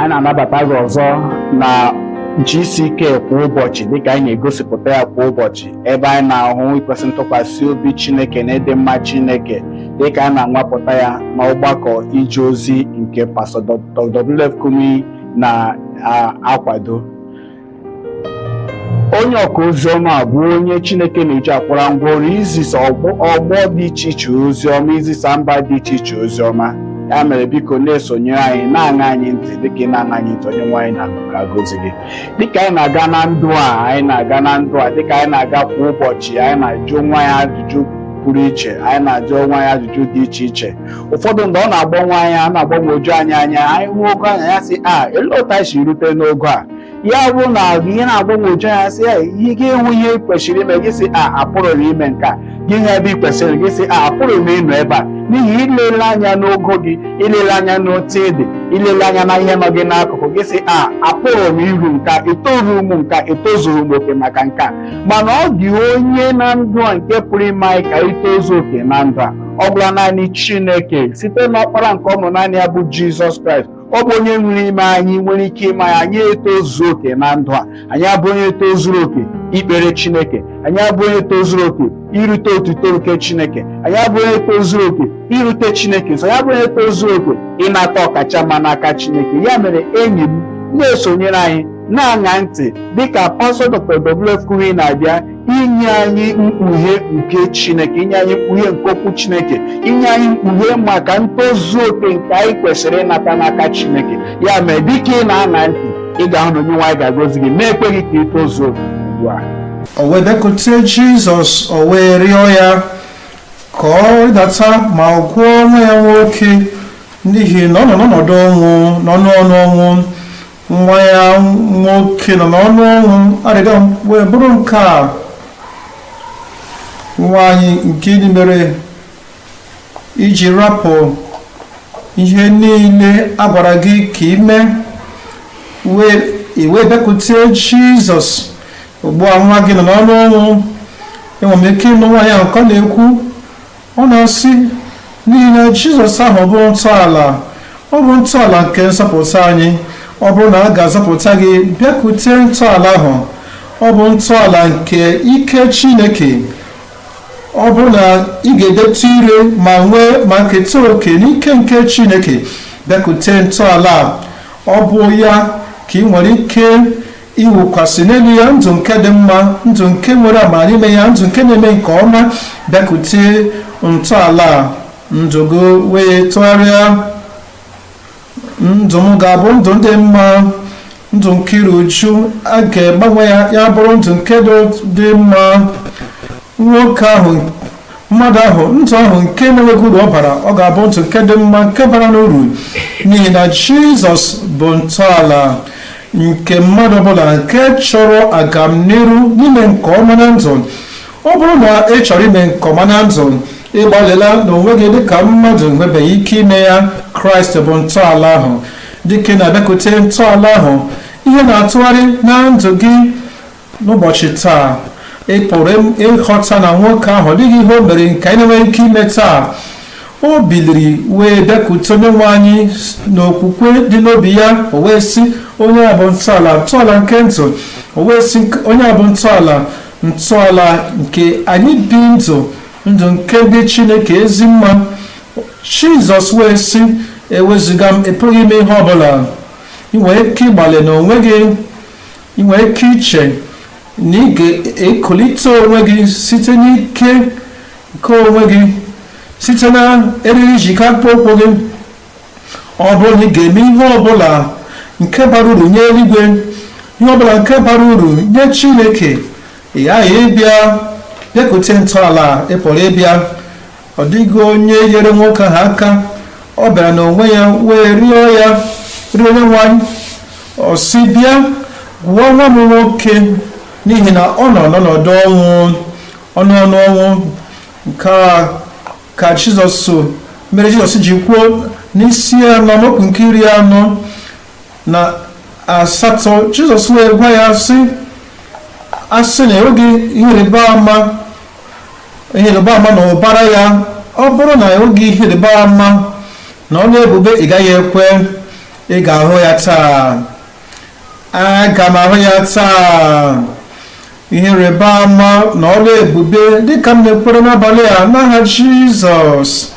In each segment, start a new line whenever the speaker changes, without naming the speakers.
Anyị na-anabata gị ọzọ na GCK kwa ụbọchị, dịka anyị na-egosipụta ya kwa ụbọchị, ebe anyị na-ahụ ikwesị ntụkwasị obi Chineke na ịdị mma Chineke, dịka anyị na-anwapụta ya n'ọgbakọ ije ozi nke Pastor Dr. W.F. Kumuyi na-akwado. Onye ọka ozi ọma a bụ onye Chineke na-eji akwara ngwaọrụ izisa ọgbọ dị iche iche ozi ọma, izisa mba dị iche iche ozi ọma. Ya mere, biko, na-esonyere anyị, na-aṅa anyị ntị. Dịka ị na-aṅa anyị ntị, Onye nwe anyị na-agọzi gị. Dịka anyị na-aga na ndụ a, anyị na-aga na ndụ a, dịka anyị na-aga kwa ụbọchị, anyị na-ajụ onwe anyị ajụjụ pụrụ iche, anyị na-ajụ onwe anyị ajụjụ dị iche iche. Ụfọdụ mgbe ọ na-agbanwe anya, a na-agbanwoju anyị anya. Anyị hụ ogo anya ya sị a, elee otu anyị si rute n'ogo a? Ya bụ na ihe na-agbanwoju anya, sị ya ihe gị ịhụ ihe ị kwesịrị ime, gị sị a, apụrụ m ime nke a. Gị hụ ebe ị kwesịrị, gị sị a, apụrụ m ịnọ ebe a, n'ihi ilele anya n'ogo gị, ilele anya n'otu ị dị, ilele anya na ihe nọ gị n'akụkụ, gị sị a, apụrụ m iru nke a, etoru m nke a, etozuru m oke maka nke a. Mana ọ dị onye na ndụ a nke pụrụ ime anyị ka itozu oke na ndụ a. Ọ bụla naanị Chineke, site n'ọkpara nke ọ mụrụ naanị ya, bụ Jizọs Kraịst. Ọ bụ onye nwere ime anyị nwere ike ime anyị etozu oke na ndụ a. Anyị abụ onye tozuru oke ikpere Chineke, anyị abụ onye tozuru oke irute otuto nke Chineke, anyị abụ onye tozuru oke irute Chineke nso, anyị abụ onye tozuru oke ịnata ọkacha mma n'aka Chineke. Ya mere, enyi m, na-esonyere anyị, na-aṅa ntị, dịka Pastor Dr. W.F. Kumuyi na-abịa inye anyị mkpughe nke Chineke, inye anyị mkpughe nke okwu Chineke, inye anyị mkpughe maka ntozu oke nke anyị kwesịrị ịnata n'aka Chineke. Ya mere, dịka ị na-aṅa ntị, ị ga-ahụ na Onye nwe anyị ga-agọzi gị, na-ekweghị ka ị tozuo oke ugbu a.
O wee bịakwute Jizọs, o wee rịọ ya ka ọ rịdata ma gwọọ nwa ya nwoke, n'ihi na ọ nọ n'ọnọdụ ọnwụ, n'ọnụ ọnụ ọnwụ. Nwa ya nwoke nọ n'ọnụ ọnwụ. Arịrịọ m wee bụrụ nke a: nwaanyị, gịnị mere iji rapụ ihe niile a gwara gị ka ị mee, wee iwee bịakwute Jizọs? Ugbu a nwa gị nọ n'ọnụ ọnwụ. Enwere m ike ịnụ nwaanyị ahụ ka ọ na-ekwu, ọ na-asị, n'ihi na Jizọs ahụ bụ ntọala, ọ bụ ntọala nke nzọpụta anyị. Ọ bụrụ na a ga-azọpụta gị, bịakwute ntọala ahụ. Ọ bụ ntọala nke ike Chineke. Ọ bụrụ na ị ga-edetụ ire ma nwee ma nketa oke n'ike nke Chineke, bịakwute ntọala a. Ọ bụ ya ka ị nwere ike iwukwasị n'elu ya ndụ nke dị mma, ndụ nke nwere amara n'ime ya, ndụ nke na-eme nke ọma. Bịakwute ntọala a, ndụ gị wee tụgharịa. Ndụ m ga-abụ ndụ dị mma, ndụ nke iru uju a ga-agbanwe ya, ya bụrụ ndụ nke dị mma. Nwoke ahụ, mmadụ ahụ, ndụ ahụ nke na-enweghị uru ọ bara, ọ ga-abụ ndụ nke dị mma, nke bara n'uru, n'ihi na Jizọs bụ ntọala nke mmadụ ọbụla nke chọrọ agamniru n'ime nke ọma na ndụ. Ọ bụrụ na ị chọrọ ime nke ọma na ndụ, ịgbalịla n'onwe gị dịka mmadụ nwebeghị ike ime ya, Kraịst bụ ntọala ahụ. Dịka ị na-abịakwute ntọala ahụ, ihe na-atụgharị na ndụ gị n'ụbọchị taa. Ị pụrụ ịghọta na nwoke ahụ, ọ dịghị ihe o mere nke anyị na-enweghị ike ime taa. O biliri wee bịakwute Onye nwe anyị n'okwukwe dị n'obi ya. O wee sị, onye a bụ ntọala, ntọala nke ndụ. O wee sị, onye a bụ ntọala, ntọala nke anyị bi ndụ, ndụ nke dị Chineke ezi mma. Jizọs wee sị, ewezụga m, ị pụghị ime ihe ọbụla. Ị nwere ike ịgbalị n'onwe gị, ị nwere ike iche na ị ga-ekulite onwe gị site n'ike nke onwe gị, site na eriri jikọ akpụkpọ ụkwụ gị. Ọ bụrụ na ị ga-eme ihe ọbụla nke bara uru nye eluigwe, ihe ọbụla nke bara uru nye Chineke, ị ghaghị ịbịa bịakwute ntọala. Ị pụrụ ịbịa. Ọ dịghị onye nyere nwoke ahụ aka. Ọ bịara n'onwe ya wee rịọ ya, rịọ Onye nwe anyị. Ọ sị, bịa gwọọ nwa m nwoke, n'ihi na ọ nọ n'ọnọdụ ọnwụ, ọnụ ọnụ ọnwụ. Nke a ka Jizọs mere Jizọs ji kwuo n'isi 4, amaokwu nke 48, Jizọs wee gwa ya sị, asị na enweghị ihe ịrịba ama, ihe ịrịba ama na ụbara ya, ọ bụrụ na enweghị ihe ịrịba ama na ọnụ ebube, ị gaghị ekwe. Ị ga-ahụ ya taa. Aga m ahụ ya taa. Ihe ịrịba ama na ọrụ ebube, dịka m na-ekwere n'abalị a n'aha Jizọs.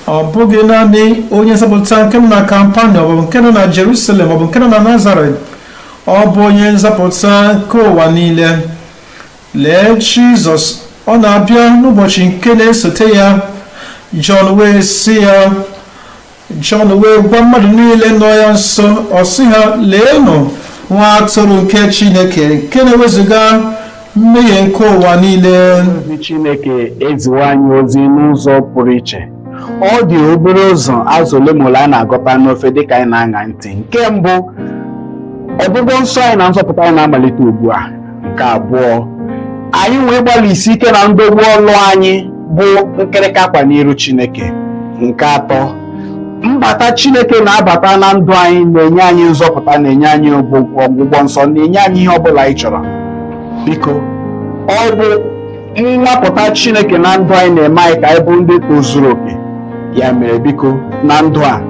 Ọ bụghị naanị onye nzọpụta nke nọ na Kampania, ọ bụ nke nọ na Jerusalem, ọ bụ nke nọ na Nazaret. Ọ bụ onye nzọpụta nke ụwa niile. Lee Jizọs, ọ na-abịa n'ụbọchị nke na-esote ya. Jọn wee sị ya, Jọn wee gwa mmadụ niile nọ ya nso, ọ sị ha, "Leenụ nwa atụrụ nke Chineke nke na-ewezuga mmehie nke ụwa niile."
Ozi Chineke eziwo anyị ozi n'ụzọ pụrụ iche. Ọ dị obere ụzọ azụ ole ma ole a na-agọta n'ofe dịka anyị na-aṅa ntị. Nke mbụ, ọgwụgwọ nsọ anyị na nzọpụta anyị na-amalite ugbu a. Nke abụọ, anyị nwee gbalịsi ike na ndogbu ọlụ anyị bụ nkịrịka akwa n'iru Chineke. Nke atọ, mbata Chineke na-abata na ndụ anyị na-enye anyị nzọpụta, na-enye anyị ọgwụgwọ nsọ, na-enye anyị ihe ọbụla anyị chọrọ. Biko, ọ bụ nnwapụta Chineke na ndụ anyị na-eme anyị ka anyị bụrụ ndị tozuru oke. Ya mere, biko, na ndụ a,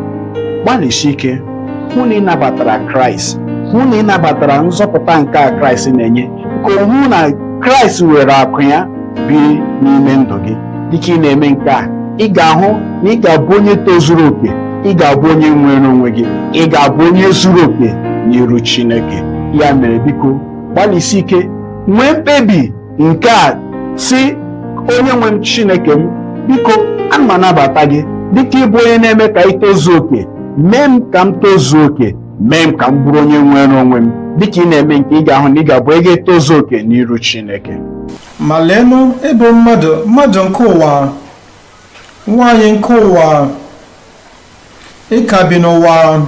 gbalịsi ike hụ na ị nabatara Kraịst, hụ na ị nabatara nzọpụta nke a Kraịst na-enye, ka hụ na Kraịst were akụ ya biri n'ime ndụ gị. Dịka ị na-eme nke a, ị ga-ahụ na ị ga-abụ onye tozuru oke, ị ga-abụ onye nwere onwe gị, ị ga-abụ onye zuru oke n'iru Chineke. Ya mere, biko, gbalịsi ike nwee mkpebi nke a, si, "Onye nwe m, Chineke m, biko, ana m anabata gị dịka ịbụ onye na-eme ka ị tozuo oke. Mee m ka m tozuo oke, mee m ka m bụrụ onye nwere onwe m." Dịka ị na-eme nke, ị ga-ahụ na ị ga-abụ onye ga-etozu oke n'iru Chineke.
Ma leenụ, ịbụ mmadụ, mmadụ nke ụwa, nwaanyị nke ụwa, ị ka bi n'ụwa.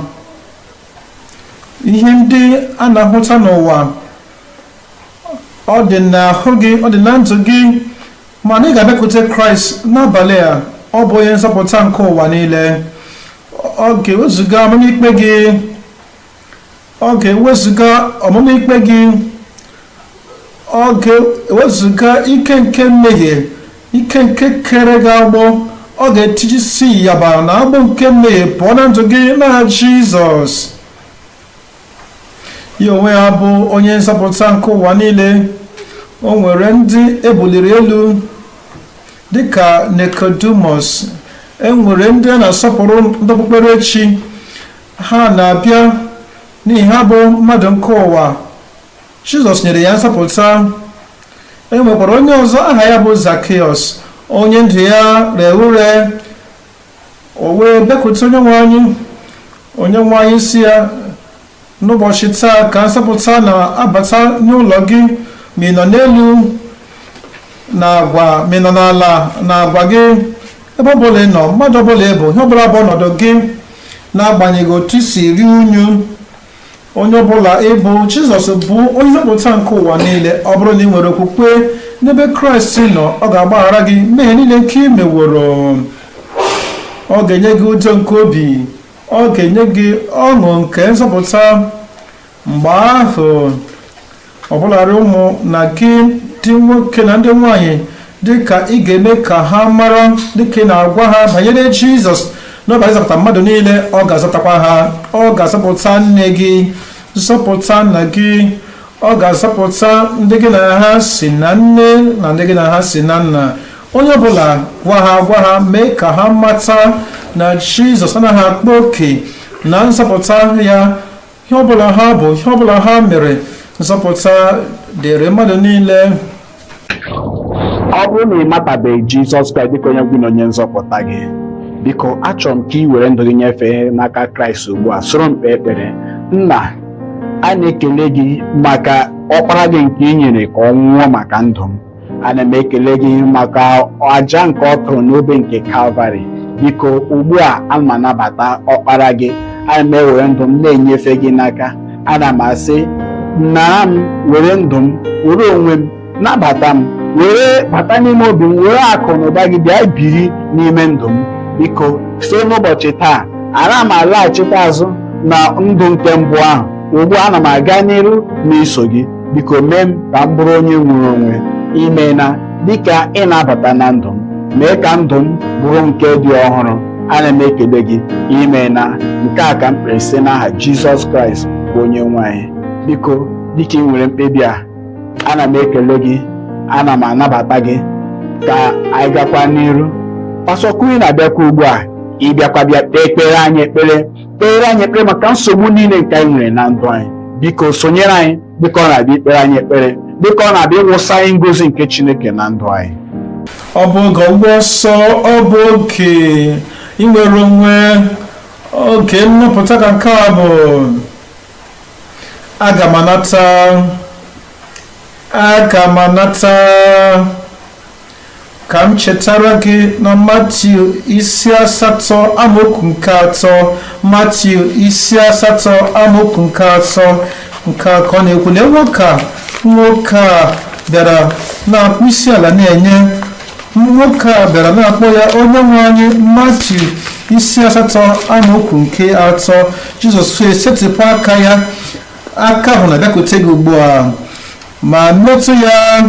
Ihe ndị a na-ahụta n'ụwa, ọ dị n'ahụ gị, ọ dị na ndụ gị, mana ị ga-abịakwute Kraịst n'abalị a. Ọ bụ onye nzọpụta nke ụwa niile. Ọ ga-ewezuga ọmụma gị, ọ ga-ewezuga ọmụma ikpe gị, ọ ga-ewezuga ike nke mmehie, ike nke kere gị agbụ. Ọ ga-etijisi yaba na agbụ nke mmehie pụọ na ndụ gị n'aha Jizọs. Ya onwe ya bụ onye nzọpụta nke ụwa niile. O nwere ndị ebuliri elu dịka Nicodemus. E nwere ndị a na-asọpụrụ, ndị okpukperechi. Ha na-abịa n'ihi ha bụ mmadụ nke ụwa. Jizọs nyere ya nzọpụta. E nwekwara onye ọzọ aha ya bụ Zakiọs, onye ndụ ya ree ure. O wee bịakwute Onye nwe anyị. Onye nwe anyị si ya, "N'ụbọchị taa ka nzọpụta na-abata n'ụlọ gị." Ma ị nọ n'elu na agwa, ma ị nọ n'ala na agwa gị, ebe ọbụla ị nọ, mmadụ ọbụla ị bụ, ihe ọbụla bụ ọnọdụ gị, n'agbanyeghị otu i si rie unyu, onye ọbụla ịbụ, Jizọs bụ onye nzọpụta nke ụwa niile. Ọ bụrụ na ị nwere okwukwe n'ebe Kraịst nọ, ọ ga-agbaghara gị mmehie niile nke ị meworo. Ọ ga-enye gị udo nke obi, ọ ga-enye gị ọṅụ nke nzọpụta. Mgbe ahụ, ọbụlarị ụmụ na gị ndị nwoke na ndị nwanyị, dịka ị ga-eme ka ha mara, dịka ị na-agwa ha banyere Jizọs n'ọbara ịzọpụta mmadụ niile, ọ ga-azọpụtakwa ha. Ọ ga-azọpụta nne gị, zọpụta nna gị. Ọ ga-azọpụta ndị gị na ha si na nne na ndị gị na ha si na nna. Onye ọbụla, gwa ha, gwa ha, mee ka ha mata na Jizọs anaghị akpa oke na nzọpụta ya. Ihe ọbụla ha bụ, ihe ọbụla ha mere, nzọpụta dịrị mmadụ niile.
Ọ bụrụ na ị matabeghị Jizọs Kraịst dịka onye gị na onye nzọpụta gị, biko, achọrọ m ka ị were ndụ gị nyefee n'aka Kraịst ugbu a. Soro m kpee ekpere. Nna, a na-ekele gị maka ọkpara gị nke ị nyere ka ọ nwụọ maka ndụ m. Ana m ekele gị maka aja nke ọ tụrụ n'obe nke Kalvarị. Biko, ugbu a ana m anabata ọkpara gị. Ana m ewere ndụ m na-enyefe gị n'aka. Ana m asị, nara m, were ndụ m, were onwe m, nabata m, were bata n'ime obi m, were akụ na ụba gị bịa biri n'ime ndụ m. Biko, site n'ụbọchị taa, ana m alaghachikwa azụ na ndụ nke mbụ ahụ. Ugbu a ana m aga n'iru n'iso gị. Biko, mee m ka m bụrụ onye nwere onwe. Ime na dịka ị na-abata na ndụ m, mee ka ndụ m bụrụ nke dị ọhụrụ. Ana m ekele gị ime na nke a ka m kpere site n'aha Jizọs Kraịst bụ onye nwe anyị. Biko, dịka ị nwere mkpebi a, ana m ekele gị, ana m anabata gị ka anyị gakwa n'iru. Pastọ Kumuyi na-abịakwa ugbu a ịbịakwa bịa kpee ekpere anyị ekpere kpere anyị ekpere maka nsogbu niile nke anyị nwere na ndụ anyị. Biko sonyere anyị dịka ọ na-abịa ikpere anyị ekpere, dịka ọ na-abịa ịwụsa anyị ngozi nke Chineke na ndụ anyị.
Ọ bụ oge ọgwụgwọ nsọ, ọ bụ oge inwere onwe, oge nnapụta ka nke a bụ. Aga m anata, aga m anata. Ka m chetara gị na Matiu isi 8 amaokwu nke 3, Matiu isi 8 amaokwu nke 3, nke a ka ọ na-ekwu na nwoke a bịara na-akpụ isi ala na-enye nwoke a bịara na-akpọ ya onye nwe anyị. Matiu isi 8 amaokwu nke 3, Jizọs wee setịpụ aka ya, aka ahụ na-abịakwute gị ugbu a ma metụ ya.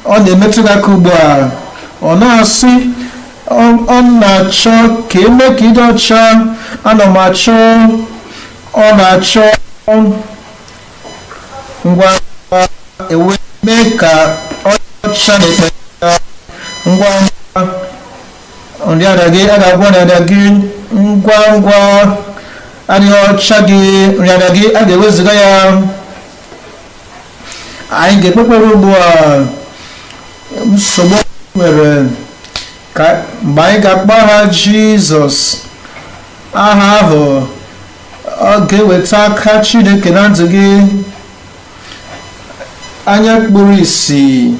Ọ na-emetụ gị aka ugbu a, ọ na-asị, ọ na-achọ ka eme ka ịdị ọcha. Ana m achọ, ọ na-achọ. Ngwa ngwa ewe mee ka ọ ọcha na ekpenta. Ngwa ngwa nrịanrịa gị a ga-agwọ nrịanrịa gị. Ngwa ngwa adịghị ọcha gị, nrịanrịa gị a ga-ewezuga ya. Anyị ga-ekpekpere ugbu a. Nsogbu nwere ka mgbe anyị ga-akpọ aha Jizọs, aha ahụ ọ ga-eweta aka Chineke na ndụ gị. Anya kpuru ìsì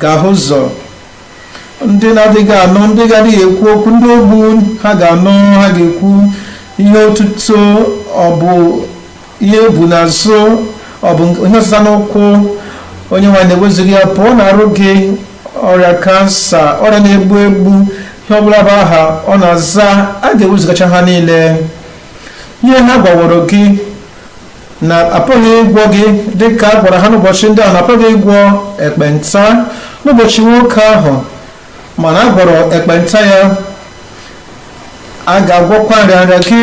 ga-ahụ ụzọ, ndị na-adịghị anụ, ndị ga-adịghị ekwu okwu, ndị ogbu ha ga-anụ, ha ga-ekwu ihe otuto. Ọ bụ ihe ebu n'azụ, ọ bụ ihe ọsịsa n'ụkwụ. Onye nwaanyị na-ewezughị ya pụọ na-arụ gị. Ọrịa kansa, ọrịa na-egbu egbu, ihe ọbụla bụ aha ọ na-aza, a ga-ewezugacha ha niile. Ihe ha gwaworo gị na apụghị ịgwọ gị, dịka a gwara ha n'ụbọchị ndị ahụ na apụghị ịgwọ ekpenta n'ụbọchị nwoke ahụ, mana a gwọrọ ekpenta ya. A ga-agwọkwa nrịanrịa gị.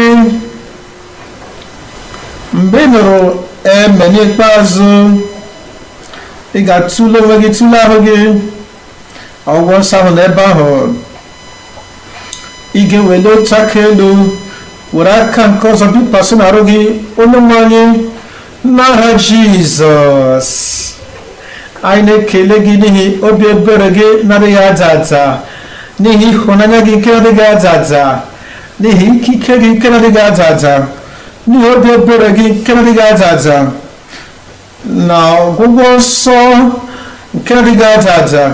Mgbe ị nụrụ eme n'ikpeazụ, ị ga-atụle onwe gị, tụle ahụ gị. Ọgwụgwọ nsọ ahụ n'ebe ahụ, ị ga-eweli otu aka elu, were aka nke ọzọ bikwasị n'arụ gị. Onye nwe anyị, n'aha Jizọs, anyị na-ekele gị n'ihi obi ebere gị na-adịghị ada ada, n'ihi ịhụnanya gị nke na-adịghị ada ada, n'ihi ikike gị nke na-adịghị ada ada, n'ihi obi ebere gị nke na-adịghị ada ada, na ọgwụgwọ nsọ nke na-adịghị ada ada.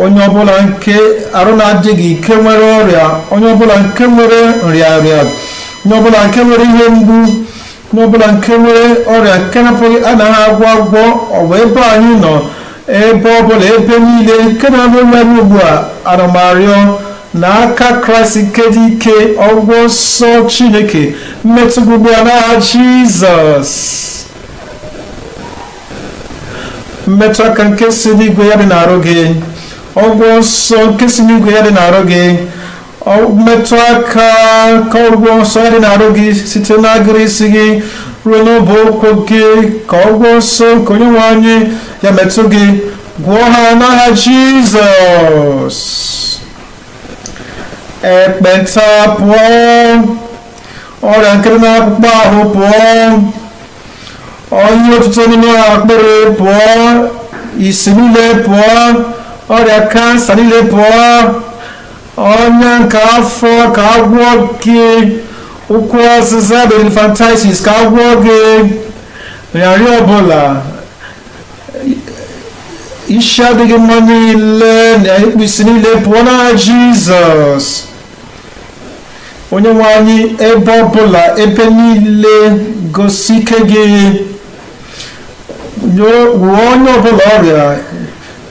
Onye ọbụla nke arụ na-adịghị ike, nwere ọrịa, onye ọbụla nke nwere nrịanrịa, onye ọbụla nke nwere ihe mgbu, onye ọbụla nke nwere ọrịa nke na-apụghị anaghị agwọ agwọ, ọ bụ ebe anyị nọ, ebe ọbụla, ebe niile nke na-alụ onwe anyị ugbu a, ana m arịọ na aka Kraịst nke dị ike, ọgwụgwọ nsọ Chineke mmetụ gị ugbu a n'aha Jizọs. Mmetụ aka nke si n'igwe ya dị n'arụ gị, ọgwụgwọ nsọ nke si n'igwe ya dị n'arụ gị, mmetụ aka ka ọgwụgwọ nsọ ya dị n'arụ gị site n'agịrị isi gị ruo n'ọbụ ụkwụ gị, ka ọgwụgwọ nsọ nke onye nwe anyị ya metụ gị, gwọọ ha n'aha Jizọs. Ekpenta pụọ, ọrịa nkiri n'akpụkpọ ahụ pụọ, ọnya ọtụtụ n'ime akpịrị pụọ, isi niile pụọ, ọrịa kansa niile pụọ, ọnya nke afọ ka agwọ gị, ụkwụ ọzịza bụ elephantiasis ka agwọ gị, nrịanrịa ọbụla, isi adịghị mma niile na ịkpụ isi niile pụọ n'aha Jizọs. Onye nwe anyị, ebe ọbụla, ebe niile, gosi ike gị, gwọọ onye ọbụla ọrịa,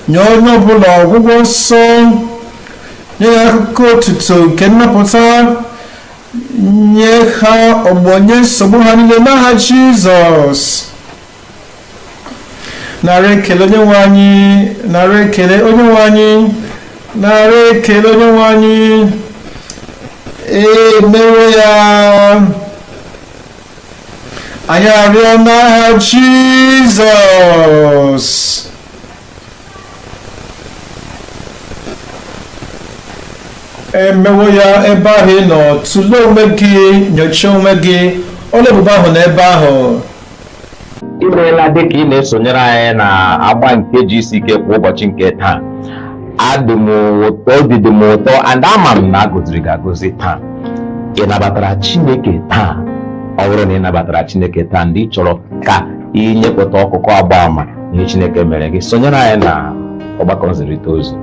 nye onye ọbụla ọgwụgwọ nsọ, nye ya akụkọ otuto nke nnapụta, nye ha ọgbọ, nye nsogbu ha niile n'aha Jizọs. Nara ekele onye nwe anyị, nara ekele onye nwe anyị, nara ekele onye nwe anyị. Emewo ya. Anyị arịọ n'aha Jizọs. Emewo ya. Ebe ahụ ị nọ, tụlee onwe gị, nyochaa onwe gị. Ọla ebube ahụ na ebe ahụ.
Imeela dịka ị na-esonyere anyị na agba nke GCK kwa ụbọchị nke taa. Adị m ụtọ, obi dị m ụtọ, and ama m na agọziri gị agọzi taa. Ị nabatara Chineke taa? Ọ bụrụ na ị nabatara Chineke taa, ndị chọrọ ka ị nyepụta ọkụkọ agba ama ihe Chineke mere gị, sonyere anyị na ọgbakọ nzirịta ozi.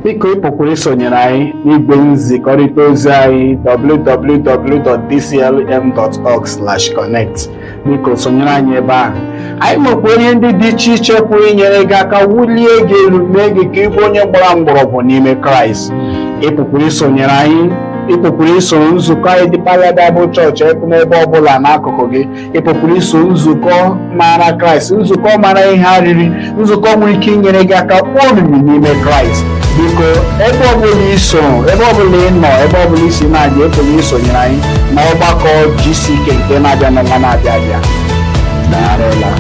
Biko, ị pụkwara isonyere anyị n'igwe nzikọrịta ozi anyị, www.dclm.org/connect. Biko, sonyere anyị ebe ahụ. Anyị nwekwara ihe ndị dị iche iche pụrụ inyere gị aka wulie gị elu, mee gị ka ị bụ onye gbara mgbọrọgwụ n'ime Kraịst. Ị pụkwara isonyere anyị, ị pụkwara iso nzukọ anyị Deeper Life Bible Church n'ebe ọbụla n'akụkụ gị. Ị pụkwara iso nzukọ mara Kraịst, nzukọ mara ihe arịrị, nzukọ nwere ike inyere gị aka kpọọ omimi n'ime Kraịst. Biko, ebe ọbụla iso, ebe ọbụla ị nọ, ebe ọbụla isi na-abịa, ekwere isonyere anyị na ọgbakọ GCK nke na-abịa n'ọnwa na-abịa abịa. Daalụla.